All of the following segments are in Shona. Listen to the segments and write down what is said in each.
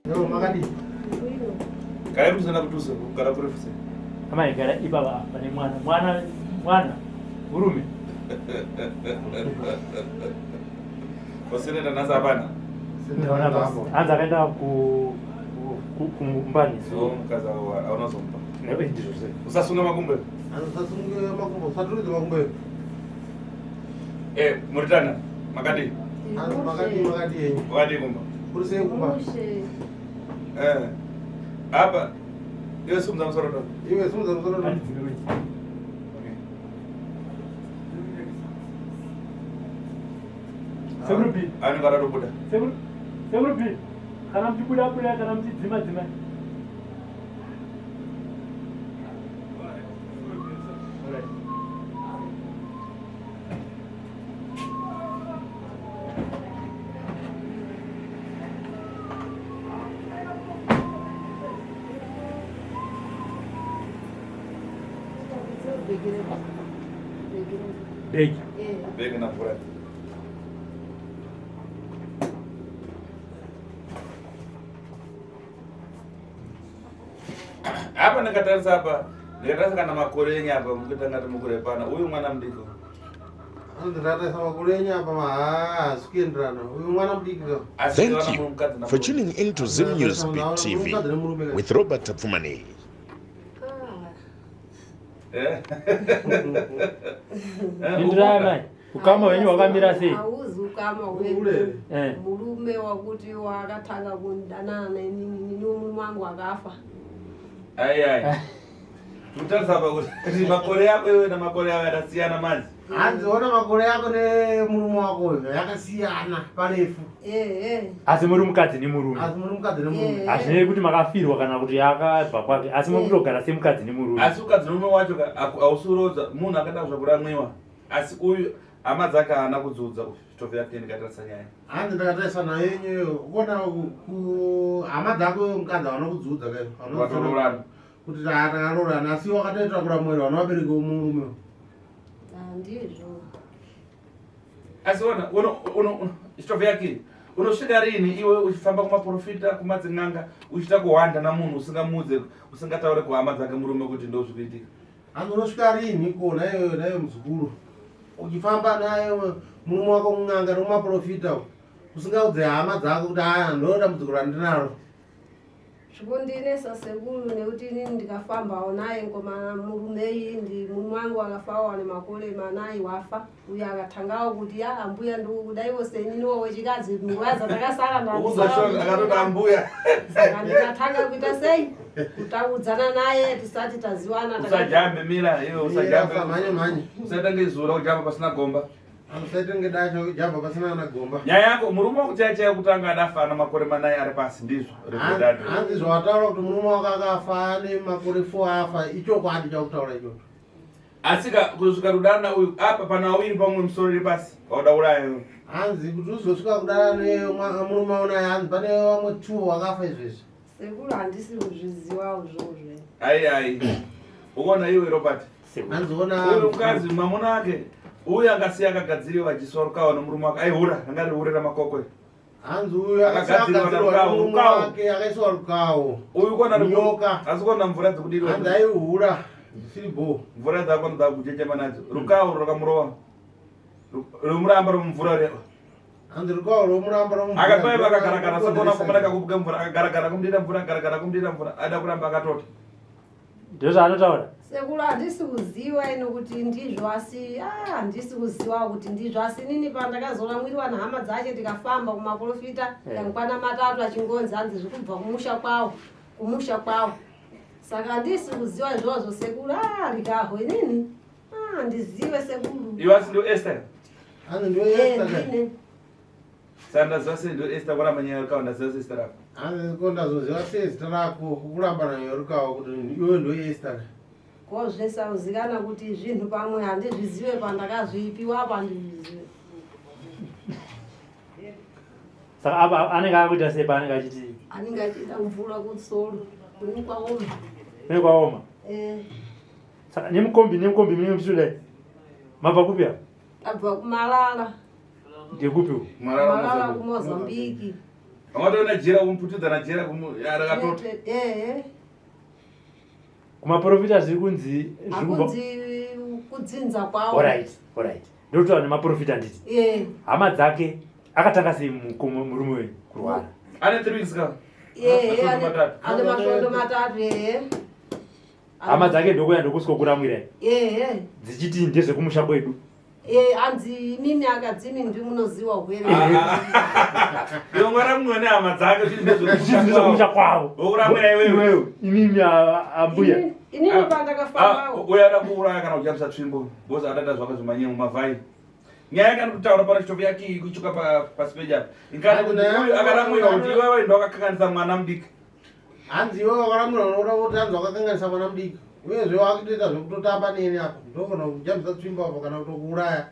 Yo makadii? Garai musana kutusa kugara kurefu sei? Amai gara ipapa apa nemwana. Mwana mwana murume. Waseneta nhasi hapana. Ndaona basi. Hanzi akaenda ku kumbani. So mukadzi aunozomupa. Ndizvo sei. Usasunga makumbo. Usasunga makumbo, usaturudze makumbo. Eh, muritana makadii? Makadii makadii yenyu. Wakadii kumba? Kuri sei kumba? Eh. Apa iwe simudza musoro to. Iwe simudza musoro to. Sekuru P. Anenge akatobuda. Sekuru Sekuru P. Kana muchibuda buda kana muchidzima dzima. Begi. Begi na mvura. Apa ndakatarisa apa ndikatarisa kana makore enyu apa mukuita ngati mukurepana uyu mwana mudiki Anzi ndatarisa makore enyu apa haasi kuenderana uyu mwana mudiki ka. Asi Thank ndikaona you mukadzi for namurume. tuning in to Zim News Beat TV with Robert Tafumani. Eh? Eh, Pindurai amai. Ukama hwenyu hwakamira sei? Hauzi ukama hwedu. Ule. Eh. Murume wakuti wakatanga kundanana nenini murume wangu akafa. Ai ai. Tikutarisa apa kuti makore ako iwe namakore ayo akasiyana manje. Hanzi ona makore ako nemurume wako uyu yakasiyana parefu. Eh eh. Asi muri mukadzi nemurume. Asi muri mukadzi nemurume. Eh. Hazvinei kuti makafirwa kana kuti akabva kwake asi muri kutogara semukadzi nemurume. Asi ukadzi murume wacho ka hausi urodza munhu akada zvakuramwiwa. Asi uyu hama dzake haana kudzudza chitofu yake ndikatarisa nyaya. Hanzi ndakatarisa nayo yenyu iyo kuona hama dzako mukadzi hawana kudzudza kai. Watoroorana. Kuti takaroorana asi wakatoita kuramwirwa vana vabereki vomurume. Ah, ndizvo. Asi ona uno uno chitofu yake unosvika rini iwe uchifamba kumaprofita kumadzin'anga uchiita kuhwanda namunhu usingamuudze usingataure kuhama dzake murume kuti ndo zvikuitika. Hanzi unosvika rini ko naiyo naiyo muzukuru uchifamba naye murume wako kun'anga nekumaprofita usingaudze hama dzako kuti aya ndo dambudziko randinaro. Zvikundinesa sekuru nekuti inini ndikafambawo naye ngoma murume iyi ndi murume wangu akafawo ane makore manai wafa uyo akatangawo kuti ya ambuya ndikudaiwo seniniwo wechikadzi nguva dzandakasara Ukuza shona akatoti ambuya. Saka ndikatanga kuita sei kutaudzana naye tisati taziwana Usajambe mira iwe usajambe. Mhanye mhanye. Usaita ngezura kujamba pasina gomba. Usaite ngedacho jamba pasina ana gomba. Nyaya yako murume wako chaiye chaiye kutanga adafa ana makore manai ari pasi ndizvo. Rekodado. Hanzi zvawataura kuti murume wako akafa ane makore 4 afa ichokwadi chakutaura ichocho. Asi ka kuzosvika kudana uyu apa pana wawiri pamwe musoro iri pasi wauda uraya iwe. Hanzi kuti uzosvika kudana nemurume unaye hanzi pane vamwe 2 wakafa izvezvi. Sekuru handisi kuzvizivawo zvozvo. Ai ai. Ukaona iwe Robert. Hanzi ona Uyu mukadzi mwamuna wake uyu akasiya akagadziriwa achiswa rukawa nomurume wake aihura anga riri hure ramakokwe. Hanzi uyu Akagadzirwa akagadzirwa narukawo, nemurume rukawo. wake akaiswa rukawo. Uyu kona Nyoka. Asi kona mvura dzekudirwa. Hanzi aihura zvisiri bho. Mvura dzako dzakuchechema nadzo. Rukawo rwakamurova. Romuramba romumvura re. Hanzi rukawo romuramba romumvura. Akapaipa akagaragara sakaona komana kakubuka mvura akagaragara kumudira mvura akagaragara kumudira mvura ada kuramba akatota. Ndizvo zvaanotaura. Sekuru handisi kuziva ino kuti ndizvo asi ah, handisi kuziva kuti ndizvo asi inini pandakazoramwiriwa nehama dzache tikafamba kumaprofita yangwana matatu achingonzi hanzi zvikubva kumusha kwawo kumusha kwawo saka handisi kuziva izvozvo sekuru ah, rikaho inini ah, handizive sekuru. Iwe asi ndiwe Esther. Hanzi ndiwe Eh, Esther. ndine. Saka ndaziva sei ndiwe Esther kuramba nyaya yerukawo ndaziva sei zita rako. Hanzi ko ndazoziva sei zita rako kuramba nayo rukawo kuti iwe ndiwe Esther. Ko zvisauzikanwa kuti zvinhu pamwe handizvizive pandakazvipiwa apa handizvizive. Saka apa anenge akuita sei paanenge achiti Anenge achiita mvura kumusoro kune kwaoma. kune kwaoma. Eh, Saka nemukombi nemukombi munenge muchitodai. Mabva kupi apa? tabva kuMalala. Ndekupi uku? Marara Malala Mozambique. kuMozambique. Wangatoona jira kumuputidza najira rakatota. Ehe. Kumaprofita zviri kunzi zviri kubva. Hakunzi kudzinza kwavo. Alright, alright. Ndotaura nemaprofita nditi. Eh. Hama dzake akatanga sei murume wenyu kurwara? Ane 3 weeks ka. Ehe, Masvondo matatu. ane masvondo matatu ehe. Hama dzake ndokuya ndokusiko kuramwirai. Ehe. Dzichiti ndezvekumusha kwedu. Eh, hanzi imimi akadzimi ndi munoziwa hwere. Iwe mwaramwiwa nehama dzake zviri Zvichiti ndezvekumusha kwavo. Wokuramwira iwewe. Iwewe, imimi ambuya. Inini pandakafambawo. Uyo ada kuuraya kana kujambisa tsvimbo because adada zvake zvimanyemo mavhai. Nyaya yakani kutaura pano chitofu yake kuchuka pasi peja. Ingane kuti uyu akaramwiwa kuti iwewe ndo wakakanganisa mwana mudiki. Hanzi iwe wakaramwira unoda kuti hanzi wakakanganisa mwana mudiki. Uyezve wakutoita zvekutotamba neni apa. Ndogona kujambisa tsvimbo apo kana kutokuuraya.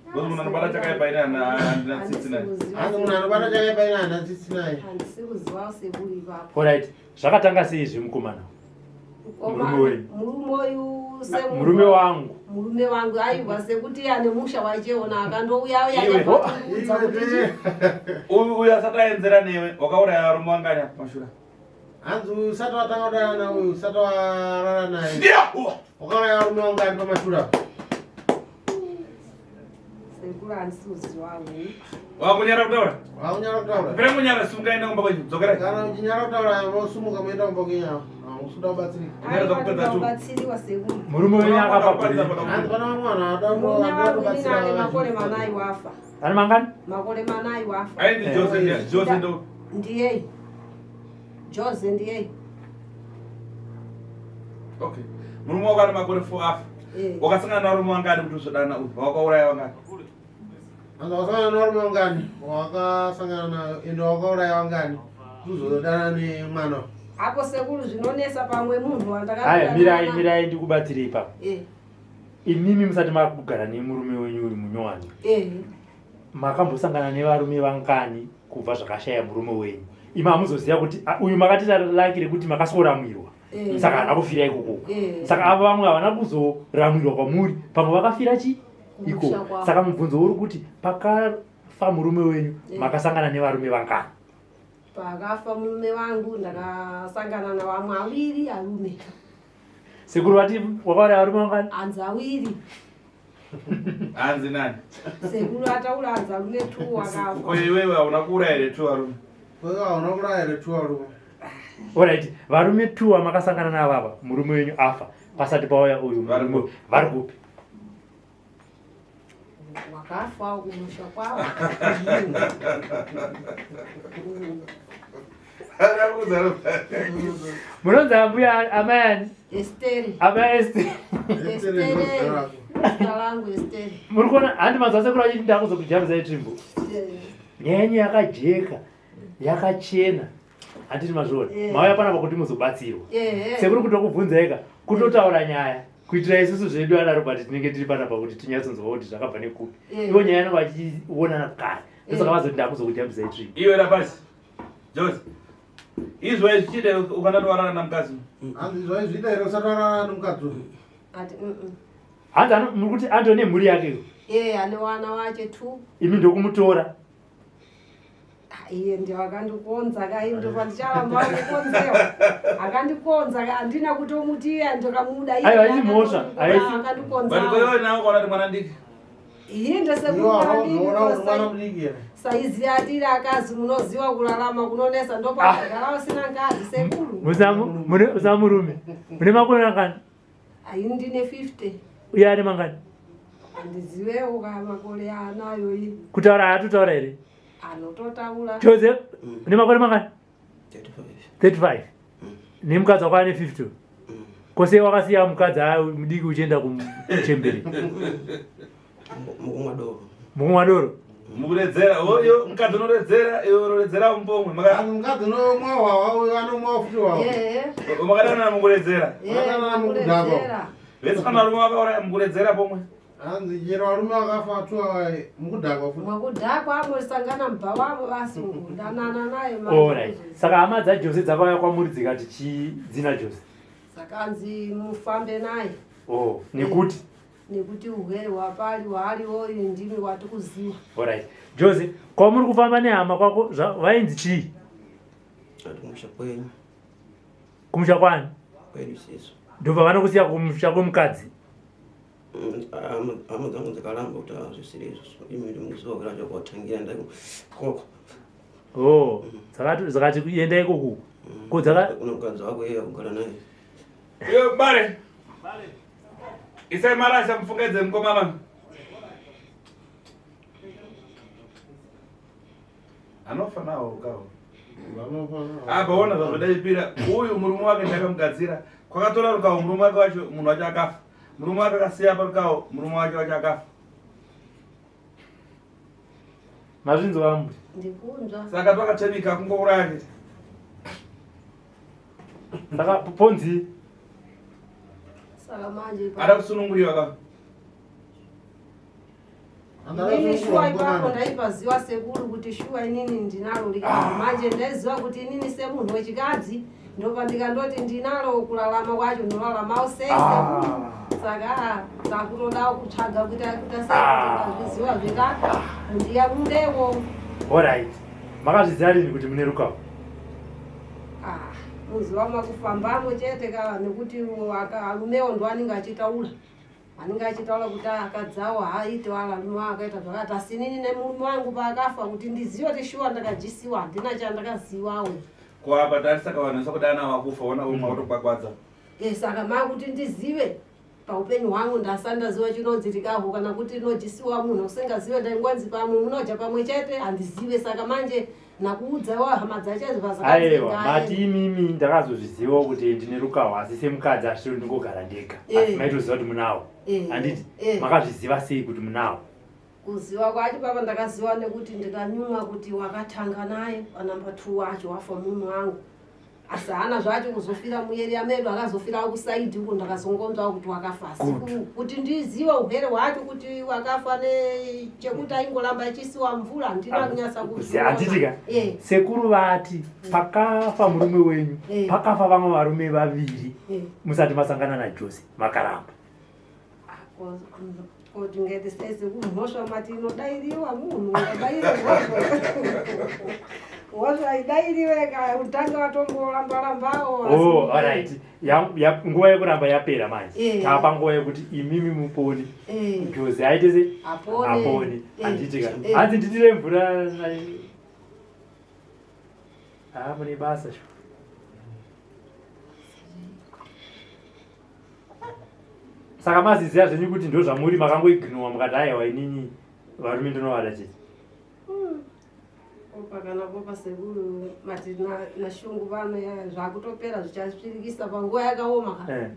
Because munhu anobata chakaipa ine handina tsitsi naye. Hanzi munhu anobata chakaipa ine handina tsitsi naye. Handisi kuziva sekuru ipapo. Alright, zvakatanga sei izvi mukomana? Murume wenyu. Murume uyu semunhu- Murume wangu. Murume wangu aiwa sekuti ane musha wacheona akandouya uya Iwe. akatoudza kuti chi- Uyu uyu asati aenzera newe wakauraya varume vangani apa mashura. Hanzi uyu usati watanga kudanana uyu usati warara naye. Ndiya! Uwa! Wakauraya varume vangani pamashure apa? Sekuru handisi kuziva hangu. Wakunyara kutaura? Wakunyara kutaura? Pera munyara sunga enda kumba kwenyu. Dzokerai. Kana uchinyara kutaura mosumuka moenda kumba kwenyu apa. Hamusi kubatsirika. Nyara Aiwa dzakupedza tu. ndinobatsiriwa sekuru. Murume wenyu akafa gore. Hanzi pana vamwe vanhu vanoda Murume wangu inini ane kubatsira. makore manai wafa. Ane mangani? Makore manai wafa. Aindi Jose ndiya. Jose ndo. Ndiyei. Jose ndiyei. Okay. Murume wako ane makore 4 afa. Eh. Wakasangana navarume vangani kuti uzodana uyu? Wakauraya vangani? Hanzi wakasangana nevarume vangani? Wakasangana nayo ende wakauraya vangani? Kuzodana nemwana. Apo sekuru zvinonesa pamwe munhu wandakadana. Aya, mirai mirai ndikubatsirei ipapo. Eh. Imimi musati makugara nemurume wenyu uyu munyowani. Eh. Makambosangana nevarume vangani kubva zvakashaya murume wenyu? Imi hamuzoziva kuti uyu makatita laki rekuti makasworamwirwa. Eh. Saka haana kufira ikoko. Eh. Saka ava vamwe havana kuzoramwirwa kwamuri, pamwe vakafira chi Kumusha iko. kwavo. Saka mubvunzo uri kuti pakafa murume wenyu Eh. makasangana nevarume vangani? Pakafa murume wangu ndakasangana navamwe awiri arume. Sekuru vati wakauraya varume vangani? Hanzi awiri. Hanzi nani? Sekuru ataura hanzi arume 2 Ko wakafa. iwewe hauna kuuraya here tu varume? Wewe hauna kuuraya here tu varume? Alright, varume 2 vamakasangana navo ava, murume wenyu afa pasati pauya uyu Vari murume kupi? vari kupi? Wakafa kumusha kwavo. Munonzi ambuya amai ani? Esteri. Amai Esteri. Esteri. Zita langu Esteri. Muri kuona handi mazuva sekuru achiti ndakuzokujambisai tsvimbo. Eh. Nyaya yenyu yakajeka, yakachena. Handiti mazviona. Eh. Mauya panapa kuti muzobatsirwa. Eh. Sekuru kutokubvunza ega, kutotaura nyaya. Kuitira isusu zvedu ana Robert tinenge tiri panapa kuti tinyatsonzwa kuti zvakabva nekupi. Eh. Ivo nyaya yangu vachionana kare. Ndosaka Eh. vazoti ndakuzokujambisai tsvimbo. Iwe rapasi. Jose. Izvo zvichida ukandati warara namukadzi. Hanzi izvo zviita here usati warara nemukadzi uyu? Ati Hanzi muri kuti Anto nemhuri yake iyo. Eh, ane wana wache 2. Imi ndokumutora. Iye ndiye akandikonza ka iye ndipo ndicharamba kukonzewa. Akandikonza ka handina kutomuti iye ndikamuda iye. Aiwa, haisi mhosva, haisi. Akandikonza. But iwewe nawe ukaona kuti mwana ndiki. Iye Iwe ndesekuru unoona kuti mwana mudiki here? Saizi atiri akazi munoziwa kurarama kunonesa ndopagara usina ngazi sekuru. Musa murume. Mune makore mangani? Ayi ndine 50. Uye ane mangani? Handiziwewo ka makore anayo iyi. Kutaura haatotaura here? Anototaura. Jose, une makore mangani? 35. 35. Nemukadzi wako ane 50. Kose wakasiya mukadzi mudiki uchienda kumuchembere. Mukumwa doro. Mukumwa doro. Mukuredzera, oyo mukadzi unoredzera, iwe unoredzera mupomwe. Hanzi mukadzi unomwa hwawa uyu anomwa futi hwawa. Eh. Makadanana mukuredzera. Eh, Vakanana mukudhakwa. mukuredzera. Vese kana varume vakauraya mukuredzera pomwe. Hanzi chero varume vakafa tu ava mukudhakwa futi. Mwakudhakwa amosangana mubhawamo vasungundanana naye Alright. Saka hama dzaJose dzakauya kwamuri dzikati chii dzina Jose? Saka anzi mufambe naye. Oh, nekuti? Nekuti uhwere hwapari hwaariwo ndimi watikuziva. Alright. Jose, kwamuri kufamba nehama kwako vainzi chii? Kumusha kwenyu. Kumusha kwani? Kwedu sisu. Ndobva vanokusiya kumusha kwemukadzi. Hama dzangu dzakaramba kuti hazvisiri izvo. Imi ndimuziva kuti acho kwatangira ndakoko. Oh, dzakati dzakati kuenda ikoko. Ko dzaka kuna mukadzi wako iye akugara naye. Yo bare. Isai marasha mufungedze mukomana. Anofa nawo ukawo. Apa ona zvazvodaipira uyu murume wake ndakamugadzira kwakatora rukawo murume wake wacho munhu wacho akafa murume wake akasiya parukawo murume wake wacho akafa mazvinzwa mbuya Ndikunzwa. Saka twakachemika kungouraya chete. Saka ponzi Saka manje Ada kusununguriwa ka. Inini shuwa ipapo ndaipaziwa sekuru kuti shuwa inini ndinalo likamu manje ndaiziwa kuti inini semunhu wechikadzi ndopandikandoti ndinalo kulalama kwacho ndinolalamawo sei sekuru saka takutodawo kutsvaga kuita kuita sei kuti ndazviziwa zveka ndiyabudewo. Alright. Makazviziva rini kuti mune rukawo? Ah, muzuva makufambamo chete ka nekuti arumewo ndo anenge achitaura anenge achitaura kuti akadzi awo haaite wala arume wawo akaita zvakati asi inini nemurume wangu paakafa kuti ndizive kuti shuwa ndakajisiwa handina chandakaziwawo. Ko apa tarisaka vanhu vese kuti ana wakufa ona umwe wotokwakwadzwa. Eh, saka makuti ndizive paupenyu hwangu ndasati ndaziva chinonzi rikahu kana kuti rinojisiwa munhu usingazive ndaingonzi pamwe munoja pamwe chete handizive saka manje nakuudza wa hama dzacho aiwa mati imimi ndakazozvizivawo kuti ndine rukaho asi semukadzi asiri ndingogara ndega asi maitoziva kuti munawo handiti makazviziva sei kuti munawo? Kuziva kwacho papa ndakaziva nekuti ndikanyumwa kuti wakatanga naye panumber 2 wacho wafa munhu wangu asi haana zvacho kuzofira mueria medu akazofirawo kusaidi uko ndakazongonzwawo kuti wakafa asi kuti ndizive uhere hwacho kuti wakafa nechekuti aingoramba achisiwa mvura handina kunyatsa kuzviona. Ka sekuru vati pakafa murume wenyu pakafa vamwe varume vaviri musati masangana naJose makaramba. Kuti ngeti sese kumhosva mati inodairiwa munhu ungabaire mhosva mhosva idairiwe ka utanga watomboramba rambawo. Oh, alright. Nguva yekuramba yapera manje. Tapa nguva yekuti imimi mupone. Jozi aite se apone. Apone. Handiti ka. Hanzi nditire mvura. Ah, mune basa sho. Saka maziziva zvenyu kuti ndozvamuri makangoignowa mukati aiwa inini varume ndinovada chete. Popa kana popa sekuru mati nashungu pano zvakutopera zvichasvirikisa panguva yakaoma ka.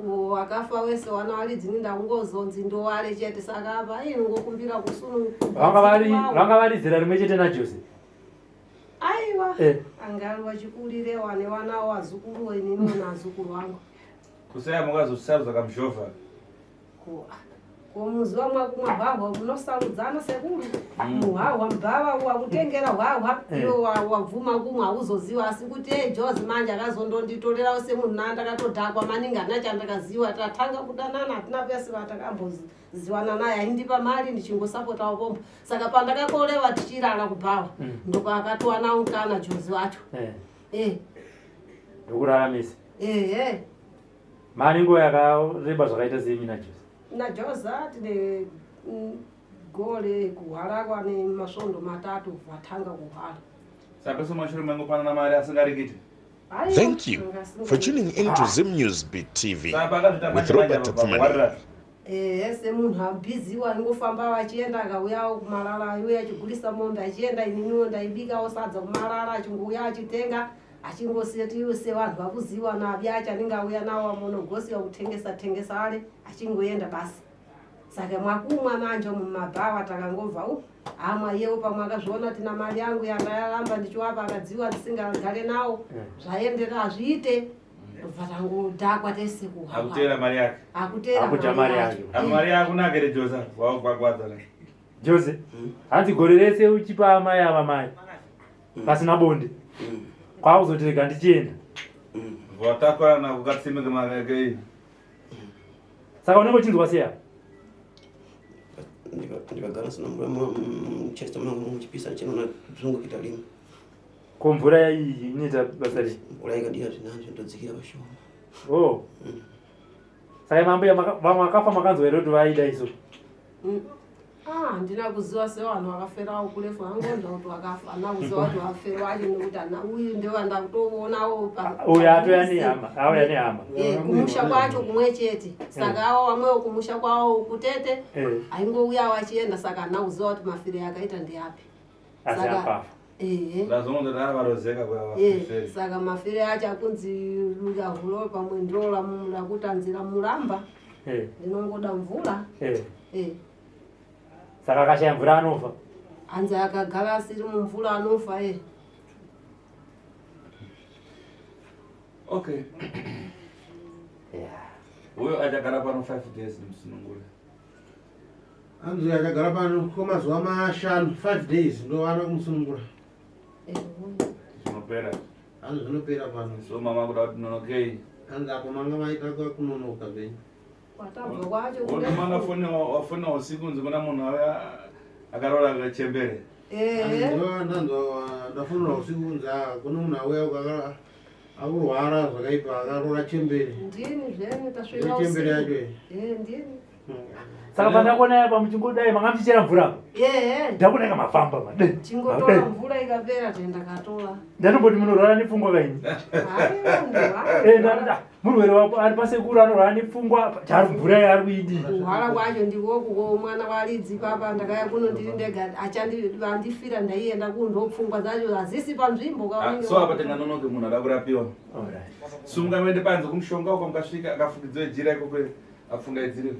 Wakafa wese wana walidzini ndakungozonzi ndowale chete saka apa ini ngokumbira kusununguka. Vanga vari zera rimwe chete naJose? Aiwa. Anga ari wachikurire wane wana wazukuru inini nazukuru wangu. Kusaya mukazosarudza kamushovha. Ko muzuva mwakumwa hwahwa munosarudzana sekuru. Muhwahwa mbava wakutengera hwahwa iwe wabvuma kumwa hauzoziwa asi kuti Jozi manje akazondonditorerawo semunhu na ndakatodhakwa maningi handina chandakaziwa tatanga kudanana hatina pese vatakamboziwana naye aindipa mari ndichingosapotawo pombo saka pandakakorewa tichirara kubhawa ndopaakatowana mukana Jozi wacho. Ndokuraramisa. Ehe. Mari nguva yakareba zvakaita sei mina Jozi? NaJozi tine gore kuhwara kwane masvondo matatu vatanga kuhwara. Saka somashure mangopanana mari asingarikiti. Thank you for tuning in to Zim News Beat TV with Robert Tapfumani. Ehe, semunhu abhiziwa aingofamba achienda akauyawo kumarara aiuya achigurisa mombe achienda ininiwo ndaibikawo sadza kumarara achingouya achitenga achingosiya sevanhu vakuziwa nabi acho anenge auya nawo amunogosiwa kutengesa tengesa ale achingoenda basi. Saka mwakumwa manje mumabhawa takangobva u amwa iyewo pamwe akazviona kuti namari yangu yandayaramba ndichiwapa akadziwa ndisingagare nawo zvaendera hazviite ndobva tangodhakwa tese kuhwa. Akutera mari yake. Akutera Akudya mari yake. Mari yako nakere Jose wakugwagwadza ne. Jose, hanzi gore rese uchipa amai ava mari pasina bonde. Kwakuzoti rega ndichienda. Watakwana kukatsime kemake. Saka unenge uchinzwa sei apa? Ndikagara sina mvura muchest mangu muchipisa chinoona dzungu kuita rima. Ko mvura iyi inoita basa rei? Mvura ikadira zvinanzvo ndodzikira pashoma. Oh. Saka mambuya vamwe vakafa makanzwa here kuti vaida isu? Ah, handina kuziva sevanhu vakaferawo kurefu angonzwa kuti vakafa handina kuziva kuti vafero vacho nekuti ana uyu ndewandakutoonawo uyu atouya nehama auya nehama eh, kumusha kwacho kumwe chete saka awo vamwewo kumusha kwawo kutete eh. aingouya vachienda saka handina kuziva kuti mafiro akaita ndeapi asi akafa eh, saka mafiro acho akunzi rukahulo pamwe ndiro rakutanzira muramba ndinongoda mvura Saka akashaya mvura anofa. Hanzi akagara asiri mumvura anofa e. Okay. Yeah. Uyo achagara pano 5 days musunungure. Hanzi uyo achagara pano kwemazuva mashanu 5 days ndovana kumusunungura. Zvinopera. Hanzi zvinopera pano. So mama kuda kuti nonokei. Hanzi apo manga maita kunonoka zvenyu. Kwatabva kwacho Wondomanga wafona usiku nzi kuna munhu auya akaroora kachembere. Eh. Ndanzwa ndafonera usiku kunzi ah, kune munhu auya akurwara zvakaipa akaroora chembere. Ndini zvene tasvika usiku. Chembere yacho. Eh ndini. Saka pandakuona apa muchingodai manga muchichera mvura apa. Eh. Ndakuona inga mafamba made. Chingotora mvura ikapera tenda katora. Ndatomboti munorwara nepfungwa kaini. Eh ndanda murwere wako ari pasekuru anorwara nepfungwa chaari mvura yaari kuidii. Kurwara kwacho ndikoku mwana waridzi papa ndakaya kuno ndiri ndega achandifira ndaienda kundo pfungwa dzacho hazisi panzvimbo ah, so apa tinganonoke munhu ada kurapiwa. Sumuka muende panze kumushonga uko mukasvika akafukidziwe jira ikoko afungaidzire.